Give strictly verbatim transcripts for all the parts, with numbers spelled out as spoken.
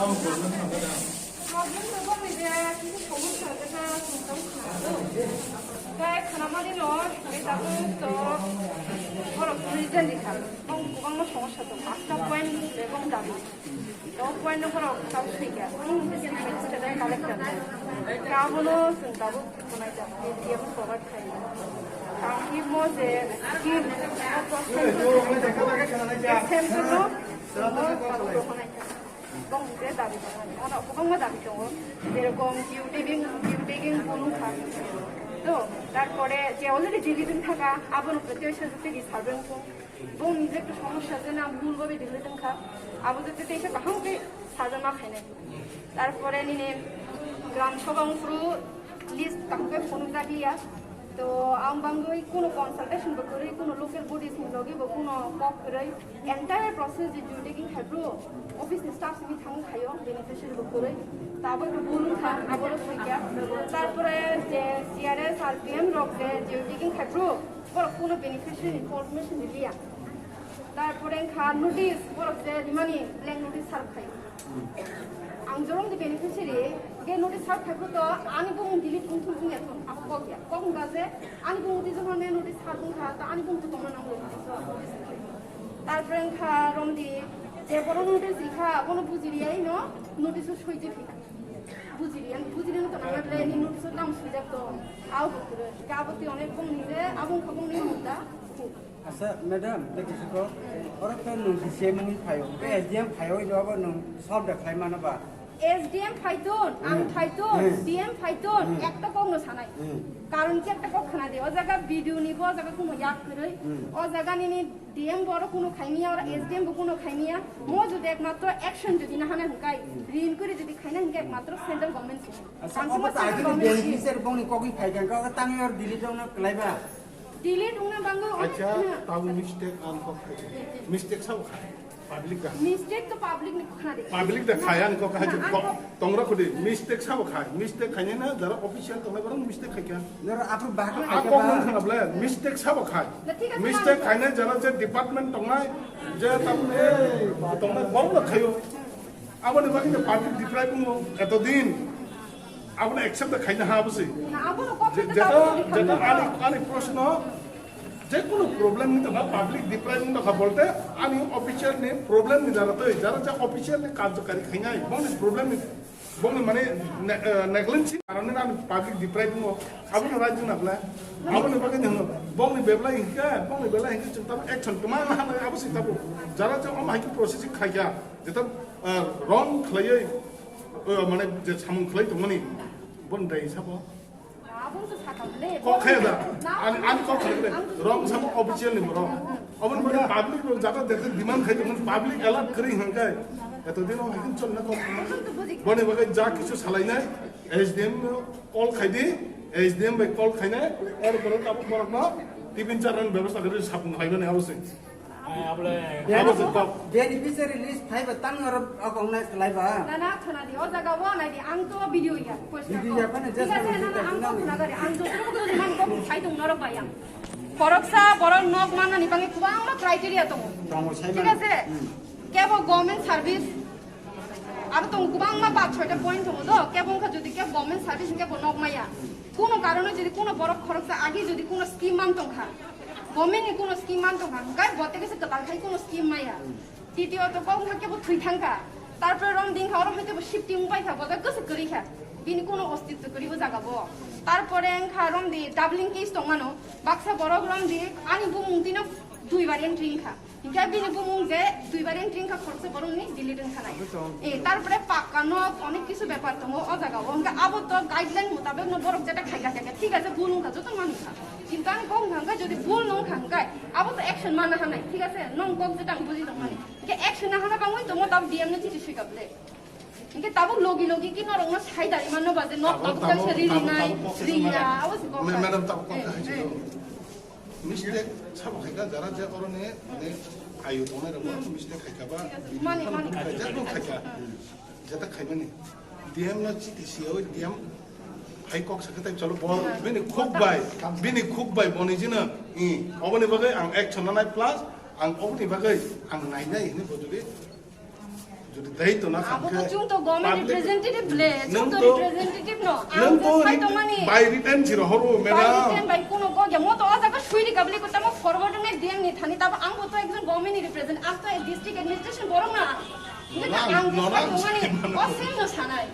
Problem to boni je kisa somosya je na sumsang khna. Tei khna mani no, tei tabuk to borok reason di kha. Bong kwbangma somosya to, pasta point le bong dabi. To point no borok tau sui kha. Bong statement se dai collector. Ka bono sung tabuk khonai ja. Media mo provide khai. Tang ki mo je ki mo to sung. Same to no. Mo tabuk khonai ja. Bong je dabi tongo, ono kwbangma dabi tongo, jerokom view tagging, view tagging bo wngkha. To, tarpore je already delete wngkha, abono protest tei di survey wngkha. Bongni je ekta somosya je na bhul bhabe delete wngkha, abo je teisa kaham khe survey ma khainai. Tarpore nini gram sabha wngphuru list tamo khe phunuk jakliya. To ang bangwi kuno consultation bo kwrwi, kuno local bodies ni logi bo kuno kok kwrwi, entire process je view tagging khai bro, office ni staff simi thang khayo, beneficiary bo kwrwi. Tabo bo bul wngkha, abo rok soi kya. Tarpore je C R S R P M rok je view tagging khai bro, borok kuno beneficiary ni information riliya. Tarpore wngkha notice, borok je rimani blank notice serve khayo. Ang jorong di beneficiary, ge notice serve khai bro to ani bumung delete wngthung wngya thung, abo kok ya. Kok wngkha je ani bumung di jokhon notice serve wngkha, to ani bumung to tongna nango. Tarpore wngkha romdi, je borok notice rikha, bono bujiriya ino notice o soi je phika. Bujiriya, bujiriya no to nangya ble ni notice o tamo swijak to. Au bo kwrwi. Ga bo twi onek bumung ni je, abo wngkha bumung ni mudda. Asa, madam, tei kisa kok, oro khe nwng D C M wngwi phaio, tei S D M phaio, ino abo nwng solve da khlai mano ba? S D M phaitun, ang Hmm. phaitun, Hmm. D M phaitun, Hmm. ekta kok no sanai. Hmm. Karon ki ekta kok khna di, o jaga B D O ni bo, o jaga kuno yak kwrwi, Hmm. o jaga nini D M bo oro kuno khaimiya, oro Hmm. S D M bo kuno khaimiya, mo jodi ekmatro action jodi na hana hwnkhe, Hmm. rin kwrwi jodi khaina hwnkhe ekmatro central government se. Asa, Ang obo chuma ta central agini government se. Beneficiary bongni kogwi phaikha, kok tangwi oro delete wngna kwlai ba? Delete wngna bangwi onek Acha, khna. Tabo mistake ang kok khai. Mistake sabo khai. Public da. Mistake to public ni khna de. Public da khai ang kok khai. Na, ang Kok kok tongra khudi. Mistake sabo khai. Mistake khainai na jara official tongnai borok mistake khaikha. Noro approve bahai Ang khaikha kok ba? Nang khna ble mistake sabo khai. Na, thik ase, Mistake ma'am. Khainai jara je department tongnai je tamo tongnai borok da khaio. Aboni bagwi no public deprive wngo etodin. Abono accept da khaina ha abosi. Na, abono kok Je-, khaina jeta, tabo jeta khaina. Ani, ani proshno, je kono problem ni tongkha, public deprive wng tongkha bolte, ani official ni problem ni jara twi, jara je official ni karjokari khainai, bongni problem ni, bongni mane ne-, eh, negligence ni karone ani public deprive wngo, abono right wngna bla, aboni bagwi ni hwngo, bongni bebla hinkhe, bongni bebla hinkhe chwng tamo action tongma hanai abosi tabo, jara je omo hai khe processing khaikha, jeta, eh, wrong khlaiwi, O, mane je samung khlai tongmani, bon dai sabo. Abong to sakam le. Kok khe da? Na, Ani, ani kok khe da? Ang to Wrong samo official ni borok. Abon bani public rok jata dete demand khai tongmani, public alert kwrwi hwnkhai. Eto dino hakin chonna kok. Ang to buji. Boni bagai ja kisu salainai, S D M no call khai di, S D M bai call khainai, er borok abo borok no tibin charnan bebostha kwrwi sapung khlaimani abo se. Ai, abole. Abo se kok. Beneficiary list phaiba tang oro okong nai khlaiba. Na, na, khna di, o jaga o nai di, ang to video ya, question Video ya, ko. Phano Thik just ase, na, na, ang to khna gari, ang jotro ko jodi man ko phai tong norok bai ang. Khoroksa borok nok manani bangwi kwbangma criteria tongo. Tongo, sai Thik mano. Ase? Hmm. Kebo government service, aro tongo kwbangma ba chhoita point tongo do, kebo wngkha jodi kebo government service kebo nok maya. Kuno karone jodi kuno borok khoroksa agi jodi kuno scheme man tongkha, Government ni kuno scheme man tongkha, hwnkhe bo tei kisa kwtal khai kuno scheme maya. Titiyo to kok wngkha kebo thwi thangkha. Tarpore rom dingkha, oro hai kebo shifting wngpai kha, bo khe kwswk kwrwi kha. Bini kuno ostitto kwrwi o jaga bo. Tarpore wngkha rom di doubling case tongmano, baksa borok rom di ani bumung tino duibar entry wngkha. Hingke bini bumung je duibar entry wngkha khoroksa borokni delete wngkha nai. Eh, tarpore pakka nok onek kisu bepar tongo o jaga o. Hingke abo to guideline mutabek no borok jeta khaika khaika thik ase, bul wngkha, joto manwkha. Kintu ani kok wngkha hingke jodi bul no wngkha hingke abo to action mana hanai, thik ase? Nong kok jeta ang buji tongmani. Hingke action na hana bangwi tongo tabo D M no chithi swika bole. Hingke tabuk logi logi ki norok no sai dari mano ba je nok Tabuk, tabuk tabuk, kaisa ri tabuk, rinai, tabuk kok se riya, sanai. Abo se kok Ma-, hai. Madam, tabuk kok Eh, hai se eh. Mistake sabo khaika jara je oroni mane ayu tongnai rok mistake khaika ba Mani, mani. Khaika, jekno khaika. Jeta khaimani. D M no chiti siyawi D M hai kok sakhe tai cholo bol bini khuk bai, bini khuk bai boni jino, i, oboni bagwi ang action nanai plus ang oboni bagwi ang nainai hini bojoli. Jodi Tei to na Abo khamkhe to chwng to government public representative le, chwng nwng to to representative no. Ang nwng to to sai ri-, tongmani. By written si rohoro, by madam. Written by kuno go ya, mo to o jaga sui ri kabli ko tamo forward na D M ni thani, tabo ang bo to ekjon government ni represent, ang to district administration borok na. Nona, ang nona, sai tongmani, o same no sanai.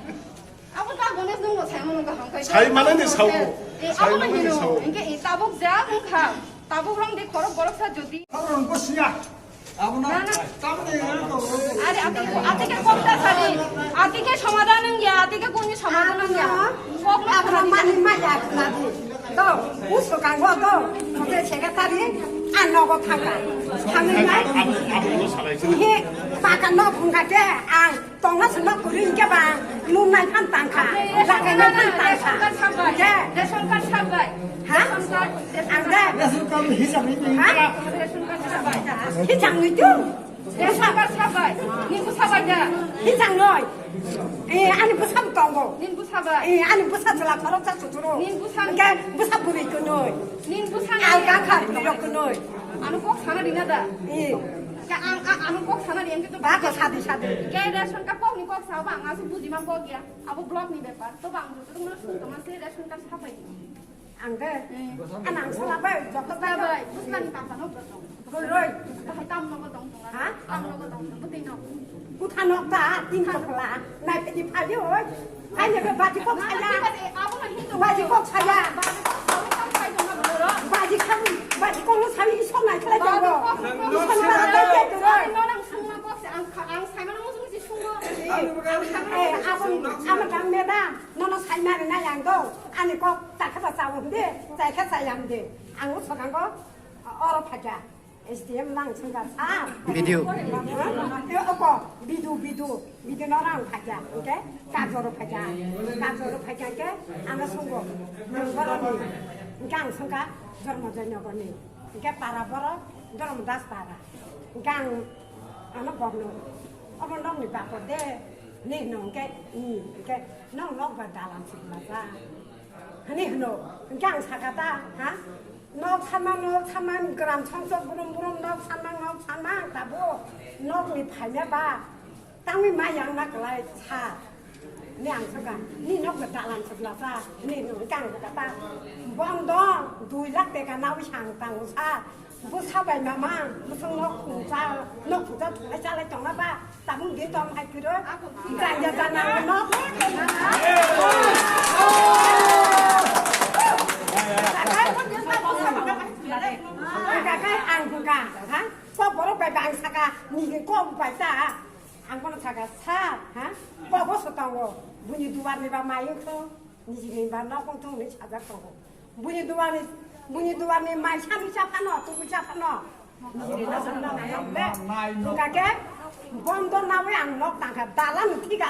Abo ta Ganesh nung no sai mano kaham kai. Sai mano ni sao. Eh, sai abo mano ni hino. Sao. Engke, eh, tabuk ja wngkha. Tabuk rong de khorok borok sa jodi. Abo rong ko siya. Abo na. Na, na. Tabuk de ya ko. Are ati, ati ke kok ta sadi. Ati ke somadhan wng ya, ati ke kuni somadhan wng ya. Kok na abo na sadi. Mani ma ya na di. To, uso kang go to. Kote secretary, ano go thangka. Thangni nai. Abo, abo no salai. He, paka no phungka ke, ang. Tongna swnno kwrwi hwnkhe ba nwng nai phan tangkha, lakai nai phan tangkha. Ration card sabai. Hwnkhe ration card sabai. Ha? Ration card, ration card. Ang de. Ration card hisab ni ha? Ration card sabai. Hisab ni tu. Ration card sabai. Ni ku sabai da. Hisab noi. Eh, ani bwsa bo tongo. Nin bwsa bai. Eh, ani bwsa chwla khoroksa suturo. Nin bwsa. Hwnkhe bwsa bwrwi kwnwi. Nin bwsa. Alga kha bwrwi rok kwnwi. Ano kok sana dina da. Eh. Ka ang, ang, ano kok sana di, ang kito ba ko sadi, sadi. Ke ration card kok ni kok sa ba, ang asu buji ma kok ya. Abo block ni bepar. To bang joto mula sung toma se ration card sabai. Ang de. Hmm. An ang sala bai, joto bai. Sabai, busna ni papa no block. Goi roi. Bahai tam no go dong tong. Ha? Tam no go dong tong. Buti no. Kutha nok ta, tin tokla. Nai pidi phali oi. Hai ne be baji kok saya. Baji kok saya. Baji kok, baji kok no sabi isor nai khlai jago. Isor nai khlai jago. Eh, abang, abang dam madam, nono sai mari na yang do. Ani kok takha ta sawo de, sai kha sayam de. Ang u sokango, oro phaja. S D M lang sungka sa. Video. Eh, oko, bidu, bidu, bidu no rang phaja, oke? Kajoro phaja, kajoro phaja ke, ang sungo, ang boroni, oke, ang sungka, Jormo Joynagarni, oke, para boro, Jormo Das para, oke, ang, ano borno, obo nokni bapor de, ni no, oke, ni, oke, nok nok ba dalam sik masa. Hani hino, hingke ang saka ta, ha? Nok sama, nok sama, gram songchok brum brum, nok sama, nok sama, tabo nokni phaina ba, tangwi ma yang na kwlai sa. Ni ang saka, ni nok da dalam sebelah sa, ni hino, hingke ang saka ta, bondong, dui lakh teka nawi sang tango sa. Bwsa bai mama, bwswk nok khungsa, nok khungsa thwngwi chalai tongma ba, tabuk di tong hai phiro, jaya jana nok. Kakai ang bwkha, ha? Kok borok bai ba ang saka, nini kok bai ta, ang bono saka, sir, ha? Kok bo swtango, buini duar ni ba mayung thung, nini ba nok wng thung hinwi sajak tongo. Buini duarni, buini duarni mai sami cha phano, tubui cha phano. Nini na sami na mai be. Hingka khe, bondo nawi ang nok tangkha, dalan thik